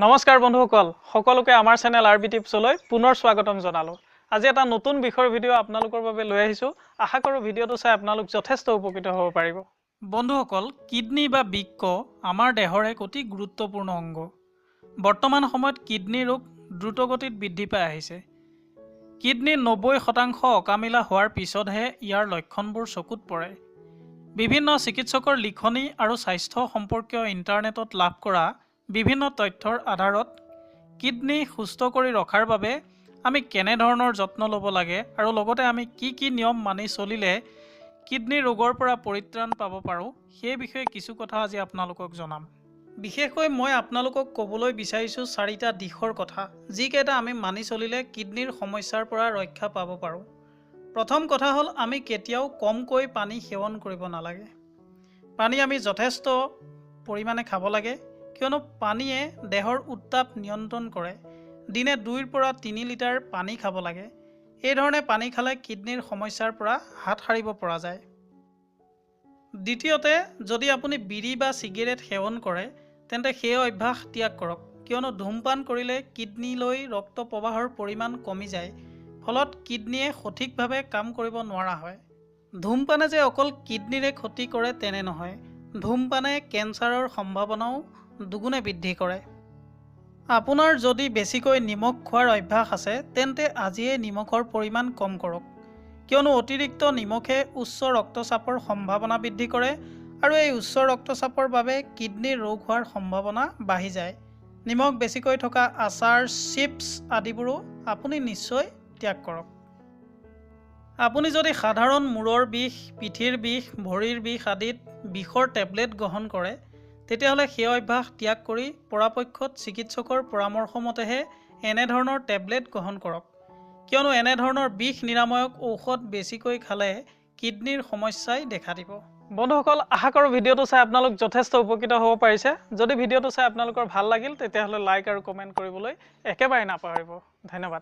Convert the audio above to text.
নমস্কাৰ বন্ধুসকল, সকলোকে আমাৰ চেনেল আৰ বি টিপছলৈ পুনৰ স্বাগতম জনালোঁ। আজি এটা নতুন বিষয়ৰ ভিডিঅ' আপোনালোকৰ বাবে লৈ আহিছোঁ। আশা কৰোঁ ভিডিঅ'টো চাই আপোনালোক যথেষ্ট উপকৃত হ'ব পাৰিব। বন্ধুসকল, কিডনী বা বৃক্ক আমাৰ দেহৰ এক অতি গুৰুত্বপূৰ্ণ অংগ। বৰ্তমান সময়ত কিডনী ৰোগ দ্ৰুতগতিত বৃদ্ধি পাই আহিছে। কিডনী 90% অকামিলা হোৱাৰ পিছতহে ইয়াৰ লক্ষণবোৰ চকুত পৰে। বিভিন্ন চিকিৎসকৰ লিখনি আৰু স্বাস্থ্য সম্পৰ্কীয় ইণ্টাৰনেটত লাভ কৰা বিভিন্ন তথ্যৰ আধাৰত কিডনী সুস্থ কৰি ৰখাৰ বাবে আমি কেনেধৰণৰ যত্ন ল'ব লাগে আৰু লগতে আমি কি কি নিয়ম মানি চলিলে কিডনী ৰোগৰ পৰা পৰিত্ৰাণ পাব পাৰোঁ, সেই বিষয়ে কিছু কথা আজি আপোনালোকক জনাম। বিশেষকৈ মই আপোনালোকক ক'বলৈ বিচাৰিছোঁ চাৰিটা দিশৰ কথা, যিকেইটা আমি মানি চলিলে কিডনীৰ সমস্যাৰ পৰা ৰক্ষা পাব পাৰোঁ। প্ৰথম কথা হ'ল, আমি কেতিয়াও কমকৈ পানী সেৱন কৰিব নালাগে। পানী আমি যথেষ্ট পৰিমাণে খাব লাগে, কিয়নো পানীয়ে দেহৰ উত্তাপ নিয়ন্ত্ৰণ কৰে। দিনে 2ৰ পৰা 3 লিটাৰ পানী খাব লাগে। এইধৰণে পানী খালে কিডনীৰ সমস্যাৰ পৰা হাত সাৰিব পৰা যায়। দ্বিতীয়তে, যদি আপুনি বিড়ি বা চিগাৰেট সেৱন কৰে তেন্তে সেই অভ্যাস ত্যাগ কৰক, কিয়নো ধূমপান কৰিলে কিডনীলৈ ৰক্ত প্ৰবাহৰ পৰিমাণ কমি যায়, ফলত কিডনীয়ে সঠিকভাৱে কাম কৰিব নোৱাৰা হয়। ধূমপানে যে অকল কিডনীৰে ক্ষতি কৰে তেনে নহয়, ধূমপানে কেঞ্চাৰৰ সম্ভাৱনাও দুগুণে বৃদ্ধি কৰে। আপোনাৰ যদি বেছিকৈ নিমখ খোৱাৰ অভ্যাস আছে তেন্তে আজিয়েই নিমখৰ পৰিমাণ কম কৰক, কিয়নো অতিৰিক্ত নিমখে উচ্চ ৰক্তচাপৰ সম্ভাৱনা বৃদ্ধি কৰে আৰু এই উচ্চ ৰক্তচাপৰ বাবে কিডনীৰ ৰোগ হোৱাৰ সম্ভাৱনা বাঢ়ি যায়। নিমখ বেছিকৈ থকা আচাৰ, চিপছ আদিবোৰো আপুনি নিশ্চয় ত্যাগ কৰক। আপুনি যদি সাধাৰণ মূৰৰ বিষ, পিঠিৰ বিষ, ভৰিৰ বিষ আদিত বিষৰ টেবলেট গ্ৰহণ কৰে তেতিয়াহ'লে সেই অভ্যাস ত্যাগ কৰি পৰাপক্ষত চিকিৎসকৰ পৰামৰ্শমতেহে এনেধৰণৰ টেবলেট গ্ৰহণ কৰক, কিয়নো এনেধৰণৰ বিষ নিৰাময়ক ঔষধ বেছিকৈ খালে কিডনীৰ সমস্যাই দেখা দিব। বন্ধুসকল, আশা কৰোঁ ভিডিঅ'টো চাই আপোনালোক যথেষ্ট উপকৃত হ'ব পাৰিছে। যদি ভিডিঅ'টো চাই আপোনালোকৰ ভাল লাগিল তেতিয়াহ'লে লাইক আৰু কমেণ্ট কৰিবলৈ একেবাৰে নাপাহৰিব। ধন্যবাদ।